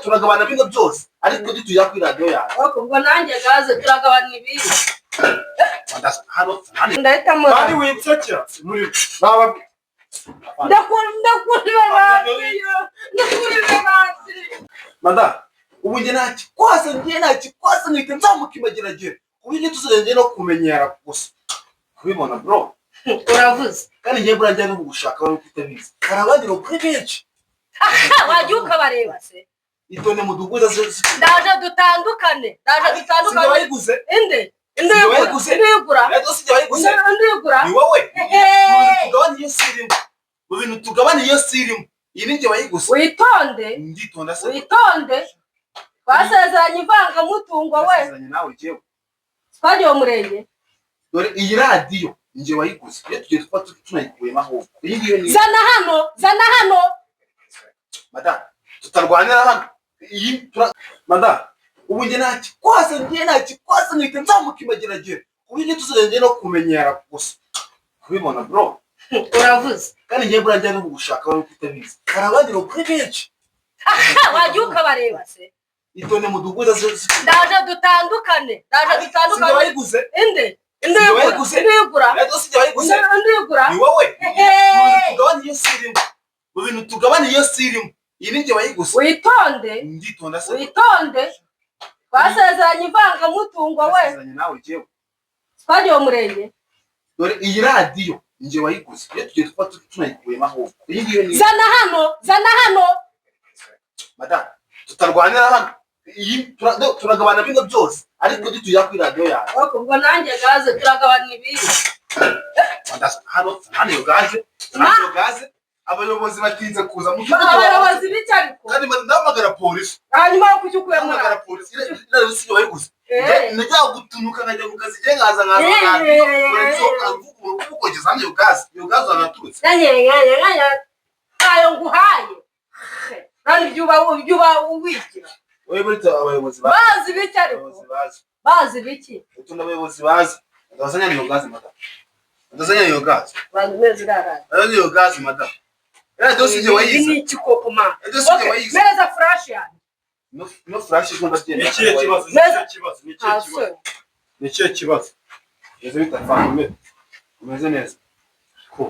Turagabana bino byose, ariko ntitujya kuri radiyo yawe. Ariko ubwo nanjye gaze turagabana ibindi. Hano hano. Ndahitamo. Kandi winsekera muri naba. Ndakurira radiyo, ndakurira radiyo. Madamu, ubu njye nta kikwasa, njye nta kikwasa, nkahita nzamuka imageragere ku buryo tuzajya no kumenyera gusa kubibona, bro. Uravuze. Kandi njye buriya njya no kugushaka wowe utabizi, hari abandi bagore benshi. Wajya ukabareba se? Itonde mudugudu. Ndaje dutandukane, ndaje Sinjye dutandukane. wayiguze. Inde inde Sinjye uyigura? wayiguze. Inde uyigura? Radiyo sinjye wayiguze. Inde uyigura? Ni wowe. Hey! Mu bintu tugabana iyo si irimo, mu bintu tugabana iyo si irimo, iyi ni njye wayiguze. Witonde. Nditonda se? Witonde, twasezeranye ivangamutungo we. Nasezeranye nawe jyewe? Twagiye mu murenge. Dore iyi radiyo njye wayiguze, iyo tugiye tuba tunayikuyemo ahubwo iyi ngiyo ni Zana hano, zana hano. Madamu, tutarwanira hano. Iyi madamu, ubu njye nta kikwasa, njye nta kikwasa, nkahita nzamuka imageragere ku buryo tuzajya no kumenyera gusa kubibona, bro. Uravuze. Kandi njye buriya njya no kugushaka wowe utabizi, hari abandi bagore benshi. Wajya ukabareba se? Itonde mudugudu. Ndaje dutandukane, ndaje Sinjye dutandukane. wayiguze. Inde inde Sinjye uyigura? wayiguze. Inde uyigura? Radiyo sinjye wayiguze. Inde uyigura? Ni wowe. Hey! Mu bintu tugabana iyo si irimo, mu bintu tugabana iyo si irimo, iyi ni njye wayiguze. Witonde. Nditonda se? Witonde, twasezeranye ivangamutungo we. Nasezeranye nawe jyewe? Twagiye mu murenge. Dore iyi radiyo njye wayiguze, iyo tugiye tuba tunayikuyemo ahubwo iyi ngiyo ni Zana hano, zana hano. Madamu, tutarwanira hano. Iyi turagabana bino byose, ariko ntitujya kuri radiyo yawe. Ariko ubwo nanjye gaze turagabana ibindi. Hano hano, iyo gaze hano, iyo gaze, abayobozi batinze kuza mu gihugu. Abayobozi b'iki ariko? Kandi ndahamagara polisi. Hanyuma yo kuki ukuyemo? Ndahamagara polisi. Iriya si wayiguze. Eh. Najya gutunuka nkajya mu kazi, njye nkaza nkaza Eh. ukogeza hano iyo gaze, iyo gaze wanaturutse. Ntayo nguhaye, kandi ibyo uba wigira. Wowe buretse abayobozi bazi. Bazi biki ariko? Abayobozi bazi. Bazi biki? Utuntu abayobozi bazi. Ndabazanya iyo gaze, madamu, ndazanya iyo gaze. Bantu mezi iraraye. Ndazanya iyo gaze, madamu. Iriya dosiye Ibi wayize. ni iki koko ma? Radiyo si njye Okay, wayize. Meza flash yanjye. No flash igomba kugenda. Ni ikihe kibazo? Ni Meza. ikihe kibazo? Ni ikihe Nta kibazo? soni. Ni ikihe kibazo? Meze bita fana, umeze neza. Ko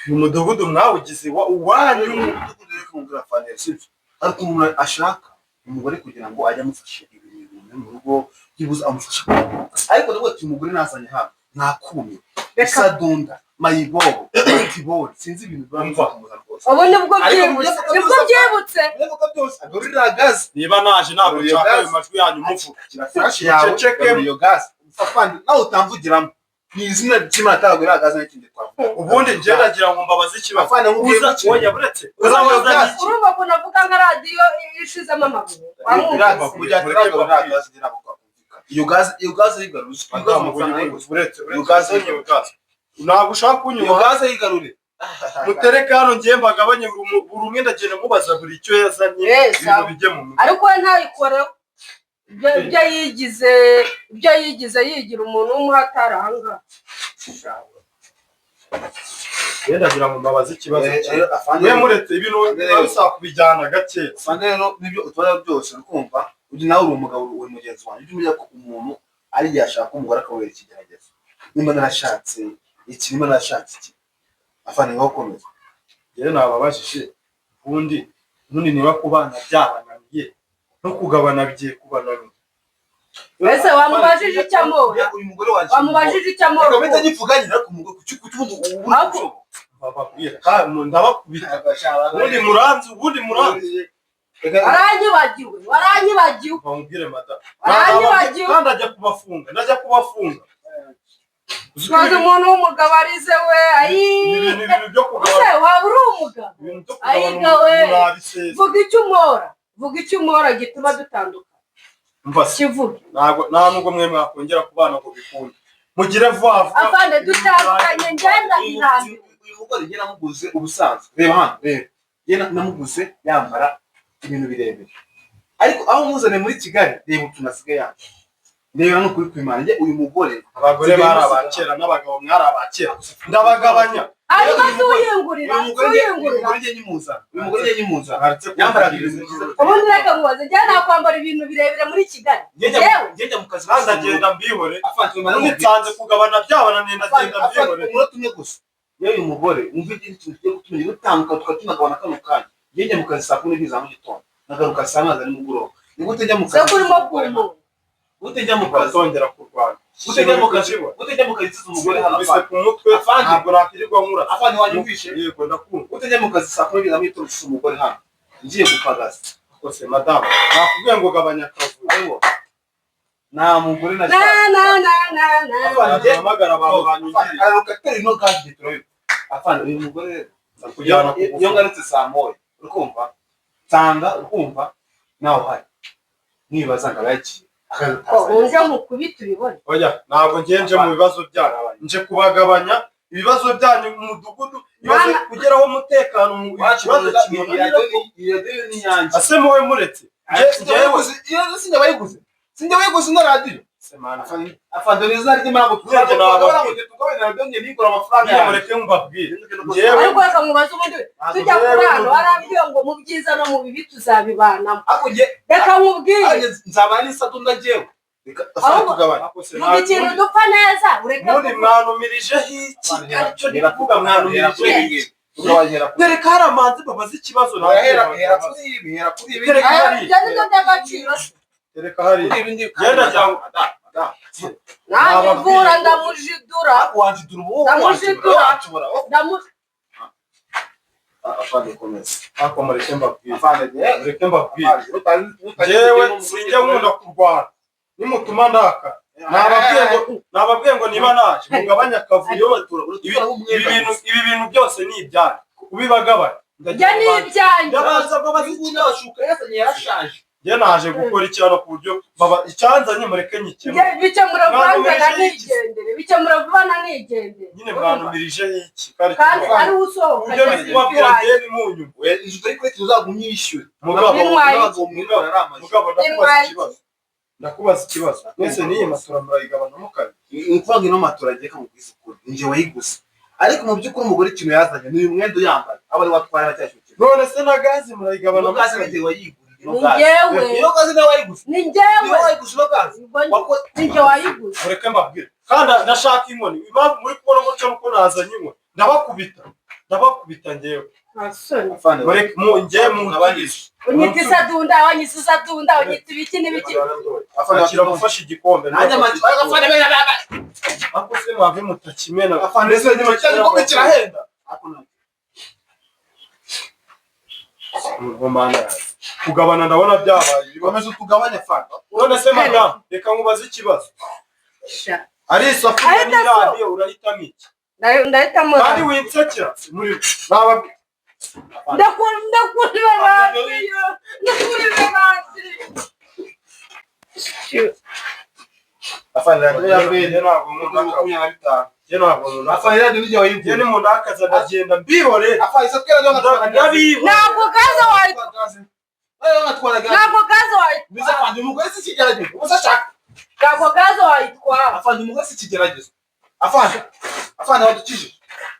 uyu mudugudu mwawugize uwanyu? Umudugudu rero kumubwira fana, sibyo, ariko umuntu ashaka umugore kugira ngo ajye amufasha ibintu bimwe mu rugo, byibuze amufasha, ariko ndavuga ati umugore nazanye hano ntakumye. Reka. Isadunda, mayibobo, matibori, sinzi ibintu biba Umva. bimuza rwose. Ubu nibwo Ariko byibutse. mu byo Nibwo byibutse. Bivuga byose agarurira gaze. Niba naje, ntabwo Iyo nshaka ayo gaze. majwi yanyu muvuga. Kira flash yawe. Uceceke. Garura iyo gaze afande, nawe utamvugiramo ni izina ry'Imana, ataragurira gaze n'ikindi twavuga. Ubundi njye nagira ngo mbabaze ikibazo. Afande, nkubwiye Uza gutya. oya, buretse. Uza Uzabaza gaze. iki? Urumva ukuntu avuga nka radiyo ishizemo amabuye? Wamwumvise? Mu gihe ataragura gaze ntabwo twakumvikana. Iyo gaze, iyo gaze yigarure. Iyo gaze Madamu, amafaranga yayiguze. buretse, buretse. Iyo gaze. Uzanye iyo gaze, ntabwo ushaka Iyo kunyubaha. gaze yigarure. Mutereke hano, ngiye mbagabanye buri umwe, ndagenda mubaza buri icyo yazanye, Eh, ibintu sawa. bijye mu mutwe. Ariko we ntayikoreho. Ibyo yigize, ibyo yigize, yigira umuntu w'umuhatari ahangaha. Njye ndagira ngo mbabaze ikibazo Eh, kimwe. eh, afande. Mwe muretse ibintu biba bisaba kubijyana gake. Afande, rero nibyo utwara byose, urikumva, ujya nawe uri umugabo, uri mugenzi wanjye, ujye umenya ko umuntu ari igihe ashaka umugore akabera ikigeragezo. Nimba narashatse iki, nimba narashatse iki, afande, ngaho komeza. Njyewe nababajije ubundi niba kubana byabananiye, no kugabana bigiye kubananira. Ese wamubajije icyo amora? Uyu mugore wanjye Wamubajije icyo amora? reka mpita nyivuganye, ariko umugore kuki ubundi ubu Ahubwo- Bababwira ndabakubita. Ubundi muranzi, ubundi muranzi. Waranyibagiwe, waranyibagiwe. Bamubwire madamu. Waranyibagiwe. Kandi ajya kubafunga, ndajya kubafunga. Uzi ko Maze umuntu w'umugabo arize we, ayi. Ibintu byo Ese kugabana waba uri umugabo? ibintu byo Ayiga kugabana we. murabiseza. Vuga icyo umora, vuga icyo umora gituma dutandukana. Umva se. Kivuge. Ntabwo nta nubwo mwe mwakongera kubana ngo bikunde, mugire vuba vuba. Afande, dutandukanye, ngenda birambiwe. Uyu mugore njye namuguze ubusanzwe, reba hano, reba, njye namuguze yambara ibintu birebire, ariko aho muzane muri Kigali, reba utuntu asigaye yambaye. Ndebera no kuri kwimana njye uyu mugore. Abagore bari abakera n'abagabo mwari abakera, ndabagabanya. Ariko si uyingurira, Uyu si mugore njye, uyu uyingurira. mugore njye nyimuzana, uyu mugore njye nyimuzana Aretse yambaraga kumviriza. ibintu byiza. Ubundi reka mubaze, njyewe nakwambara ibintu birebire muri Kigali? Njye njya Yewe. njye njya mu kazi. Kandi ndagenda mbihore. Afande, Ubundi nsanze kugabana byabananiye, ndagenda mbihore. Umunota umwe gusa. Yewe, uyu mugore, umva ikindi kintu tugiye gutuma utanguka tukatunagabana kano kanya. Njye njya mu kazi saa 12 za mu gitondo, nkagaruka saa 1 za nimugoroba. Ni gute njya mu Se kazi? ko urimo kumpunga? Gute njya mu kazi? Batongera kurwana. Gute njya mu kazi? Gute njya mu kazi nsize umugore hano? Bise Afande, ku mutwe. Afande. Ntabwo nakwirirwa nkurasa. Afande, wanyumvishe? Yego, ndakumva. Gute njya mu kazi saa 12 za mu gitondo nsize umugore hano ngiye gupagasa? Kose madamu, nakubwiye ngo gabanya akavuyo. Ayiwa, nta mugore na Na na na na na. Afande, Ntabwo abantu banyumviriye. Araruka atera ino gazi, turabiba. Afande, uyu mugore rero, Kujyana ku iyo ngarutse saa 1, urikumva, nsanga, urikumva, nawe uhari, nkibaza ngo aba yagiye. Ko unje mukubita ubibone. Oya, ntabwo ngiye nje mu bibazo byanyu, nje kubagabanya ibibazo byanyu mu mudugudu, ibibazo Mwana- kugeraho umutekano mu ikibazo kimunanira. Iyo ni nyange. Ase muwe muretse. Njyewe Sinjye wayiguze, sinjye wayiguze ino radiyo. Afande, ni izina ry'Imana ngo Njye nababwira. tugabane radiyo, njye nigura amafaranga Njye yanjye. mureke mbabwire. Njyewe Ariko reka mubaze, ubundi tujya Yewe. kubana warambwiye ngo mu byiza no mu bibi tuzabibanamo. Ariko njye Reka nkubwire. Nanjye nzabana n'isadunda njyewe. Reka afande, Ahubwo- tugabane. Vuga ikintu dupfa neza, ureke Muri kuvuga. mwanumirijeho iki? Aricyo ndi kuvuga, mwanumirijeho iki? Tugabane, hera kuri Dore ko hari amanzi babaza ikibazo. hera hera kuri ibi, hera kuri ibi. Dore ko Aya, hari ibyo ni byo by'agaciro se? Tereka hariya. Kuri ibi ngibi. Genda cyangwa Nanjye Nababwiye. mvura ndamujidura. Wanjidura ubu. Ndamujidura. Wanjidura. Ndamu Afande, komeza. Ariko mureke mbabwire. Afande, Mureke mbabwire. Njyewe sinjya nkunda kurwana. Nimutuma ndaka. Nababwiye ngo niba naje mugabanye akavuyo. Ibi bintu byose ni ibyanyu. Ubibagabanya. Ibyo ni ibyanjye. Ndabaza babaza ikibazo. Amashuka yazanye yarashaje. Njye naje gukora icyano ku buryo baba icyanzanye, mureke nyikemure. Njye bikemura vuba Mwanumirije iki? nigendere, bikemura vuba nigendere. Nyine mwanumirije iki? Kari Kandi ari we usohoka. Uburyo Njye ndi kubabwira iwanjye. njye ni munyu. Inzu utari kureka uzagumye uyishyure. Mugabo, Intwaye. mugabo, ndakubaza Intwaye. ikibazo. Ndakubaza ikibazo. Mwese n'iyi matora murayigabanamo kabiri. Ni ukuvuga ngo ino matora agiye kamubwiza ukuri, ni njye wayiguze, ariko mu by'ukuri umugore ikintu yazanye ni uyu mwenda uyambaye, aba ari watwara cyashyukiye. None se na gazi murayigabanamo Ino gaze kabiri? ni njye wayiguriye, ino Ni gaze. njyewe. Ino gaze niwe wayiguze. Ni njyewe. Niwe wayiguze ino gaze. Ubwo ni njye wayiguze. Mureke mbabwire. Kandi ndashaka inkoni. Impamvu muri kubona gutya nuko nazanye inkoni. Ndabakubita. Ndabakubita njyewe. Nta soni. Mureke mu njye mu Tugabanyije. Unyita isadunda, wanyise isadunda, unyita ibiki n'ibiki. Akira gufasha igikombe. Nanjye afande. Ariko se mwave mutakimena. Afande, se nyuma cya gikombe kirahenda. Ngomana. Kugabana ndabona byabaye. Komeza utugabanye, afande. None se madamu, reka nkubaze ikibazo. Sha. Ari isafuriya Ahita so. n'iradiyo, urahitamo iki? Ndahitamo. Kandi winsekera muri naba Ndakurira radiyo, ndakurira radiyo. Afande, radiyo ya mbere Njye ntabwo nkunda akavuyo. 25. Njye ntabwo nkunda. Afande, radiyo ni njye Njye wayiguze. ni mu ndakaza ndagenda mbihore. Afande, isatwe radiyo ngatwara gaze. Ndabiba. Ntabwo gaze wayitwara. Radiyo ngatwara gaze. Ntabwo gaze wayitwara. Biza afande, umugore si ikigeragezo. Ubusa ashaka. Ntabwo gaze wayitwara. Afande, umugore si ikigeragezo. Afande, afande, wadukijije.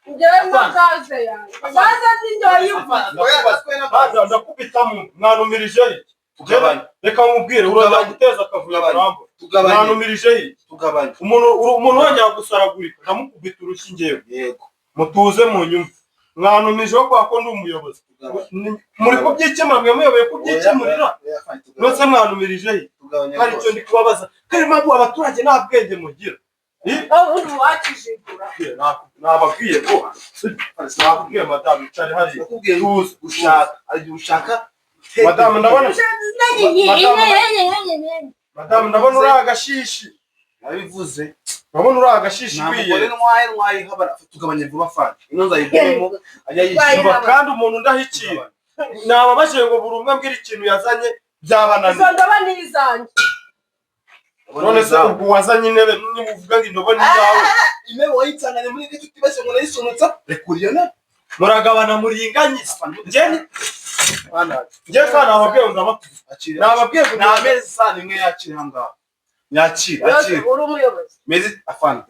Njyewe na gaze yanjye. Gaze ni njye wayiguze. Baza ndakubitamo mwanumirije iki? Tugabanye. Reka nkubwire, uraza guteza akavuyo Tugabanye. karambo. Tugabanye. Mwanumirije iki? Tugabanye. Umuntu wongera gusaragurika ndamukubita urushyi njyewe. Yego. Mutuze mu nyumva. Mwanumijeho kwa ko ndi umuyobozi. Tugabanye. Muri kubyikemura, mwe muyoboye kubyikemurira. Oya, afande, tugabanye. Nose mwanumirije iki? Tugabanye Hari icyo rwose. ndi kubabaza. Kandi mpamvu abaturage nta bwenge mugira. Ubundi wakijigura. Nababwiye ko nababwiye madamu, icare hariya. Nakubwiye ngo gushaka hari igihe ushaka. Madamu, ndabona Madamu, ndabona uri agashishi. Nabivuze. Ndabona uri agashishi Nta mugore wiye. ntwaye habara. Tugabanye vuba, afande, ino nzayiguremo ajya yishyura. Umva, kandi umuntu ndahikira nababajije ngo buri umwe ambwira ikintu yazanye, byabananiye. Izo ndobo ni izanjye. None se ubwo wazanye intebe, niba uvuga ngo indobo ni iyawe? Intebe wayitsanganye muri giti, utibeshye ngo nayisunutsa, rekura iyo ntebe. Muragabana muringanyize. Njye kandi nababwiye ngo ndabakubita. Akira. Nababwiye ngo Ni ameza, ni imwe yakira aha ngaha. Nyakira, akira. Uri umuyobozi. Mezi afana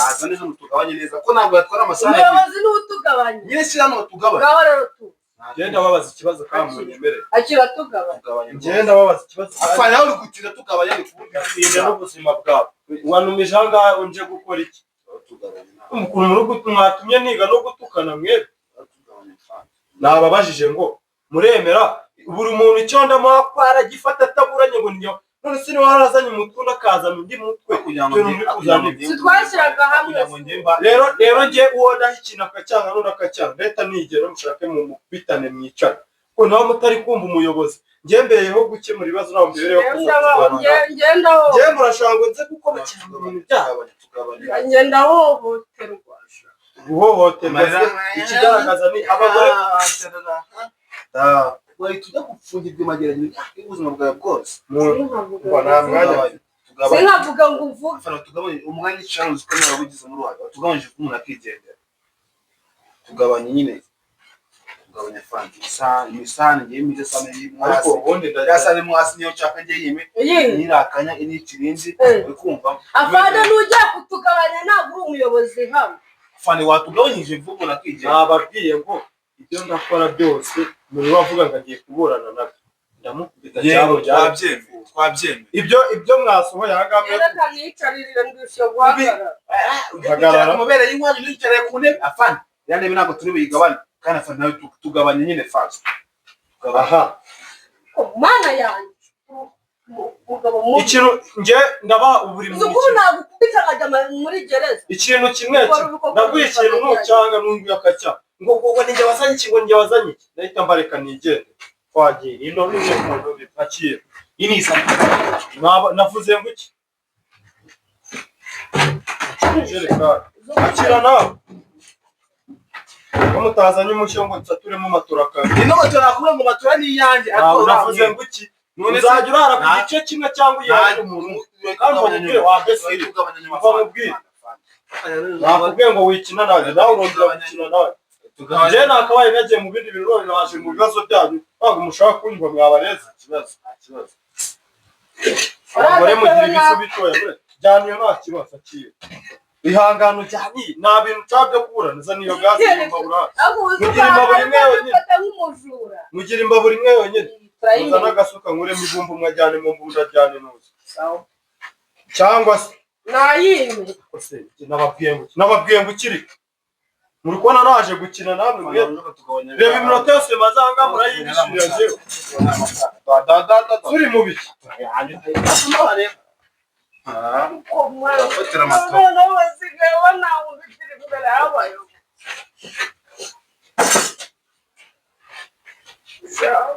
azane hano tugabanye neza, ko ntabwo yatwara amasaha 2. Umuyobozi niwe utugabanya. Nyine shyira hano tugabanye. Ngaho rero tu Ngenda babaza ikibazo kandi munyemerere. Akira, tugabanya. Tugabanye rwose. Ngenda babaza ikibazo kandi Afana, nawe uri gutinda, tugabanye ni kuvuga. Tinda n'ubuzima bwawe. Wantumije aha ngaha unje gukora iki? Tugabanye nawe. Ukuntu muri mwatumye niga no gutukana mwebwe. Tugabanye, afana. Nababajije ngo muremera buri muntu icyo ndamuha ko aragifata ataburanye, ngo niyo none se niba warazanye umutwe undi akazana undi mutwe Kugira ngo Twe muri kuzana ibi. Si twashyiraga hamwe. Kugira ngo njye mba Rero njye uwo ndaha ikintu akacyanga n'undi akacyanga, leta nigera mushake mu mukubitane mwicare, ko nawe mutari kumva umuyobozi. Njye mbereyeho gukemura ibibazo, ntabwo mbereyeho kuza kurwana nawe. Ngenda ho. Njye murashaka ngo nze gukemura ibintu byabo. Tugabanye. Ngenda hohoterwa. Guhohoterwa se, ikigaragaza ni abagore. Wahita ujya gupfungirwa imageragere y'ubuzima bwawe bwose. Ngo nta mwanya. Tugabanye. Sinkavuga ngo uvuge. Afana, tugabanye umwanya, icara, uzi ko nawe wabigizemo uruhare. Tugabanyije umuntu akigendera, tugabanye nyine, tugabanye afana. Isahani, isahani ngiye imize isahani Ariko mwasi ubundi ya ndagira sahani mwasi niyo nshaka ngiye yime. Iyi. Nyirakanya inicira indi. Uri kumva? Afana, nujya kutugabanya, ntabwo uri umuyobozi hano. Afana, watugabanyije vuba umuntu akigendera. Nababwiye ngo ibyo ndakora byose, umuntu wavuga ngo agiye kuburana nabyo ndamukubita cyangwa Twabyemeye, twabyemeye. Ibyo mwasohoye aha ngaha. Reka niyicarire, ndushye guhagarara. Hagarara. Amabere y'inkwano yicaye ku ntebe, afana. Ya ntebe ntabwo turi buyigabane kandi, afana, nawe tugabanye nyine fasi, tugabanye. Aha. Mana yanjye, mugabo mubi. Ikintu njye ndabaha buri Uzi muntu ukuntu nagukubita nkajya muri gereza? Ikintu kimwe Ukora kimwe ibikorwa ndaguha ikintu bikorwa. Nucyanga n'undi akacya ngo ninjye wazanye iki, ngo ninjye wazanye iki, ndahita mbareka nigende. Twagiye ino n'uje ku ndobo akira. Iyi ni isahani. Navuze ngo iki? Ijerekani akira nawe, ko mutazanye umushyo ngo nsaturemo matora kabiri. Ino matora nakubwiye ngo matora ni iyanjye, ariko Ntabwo navuze ngo iki? None se- Uzajya urara ku Nta- gice kimwe cyangwa uyihane umuntu umwe. Kandi umubwire wa mbese, Tugabanya. Uva mubwire. Nakubwiye ngo wikina nanjye, nawe urongera gukina nanjye. Njye nakabaye nagiye mu bindi bintu, none naje mu bibazo byanyu. Ntabwo mushaka kunyumva, mwabareze. Ikibazo, nta kibazo. Abagore mugira ibisu bitoya. Bure jyana iyo, nta kibazo, akira, ihangano ujyaniye, nta bintu nshaka byo kuburana. Niyo gaze, iyo mbabura. Ahubwo uzi Mugira imbabura imwe yonyine. ufata nk'umujura. Mugira imbabura imwe yonyine. Muzana Turayimena. agasuka nkuremo ivumbi, umwe ajyane mu mbunda, ajyane nuza cyangwa se Nayime. Ese nababwiye ngo ukiri muri kubona naje gukina namwe mwe? Reba iminota yose maze aha ngaha, murayibishyurira njyewe. Turi mu biki? Urafatira amatora. Noneho basigaye banamubikira imbere y'abayobozi. Sawa.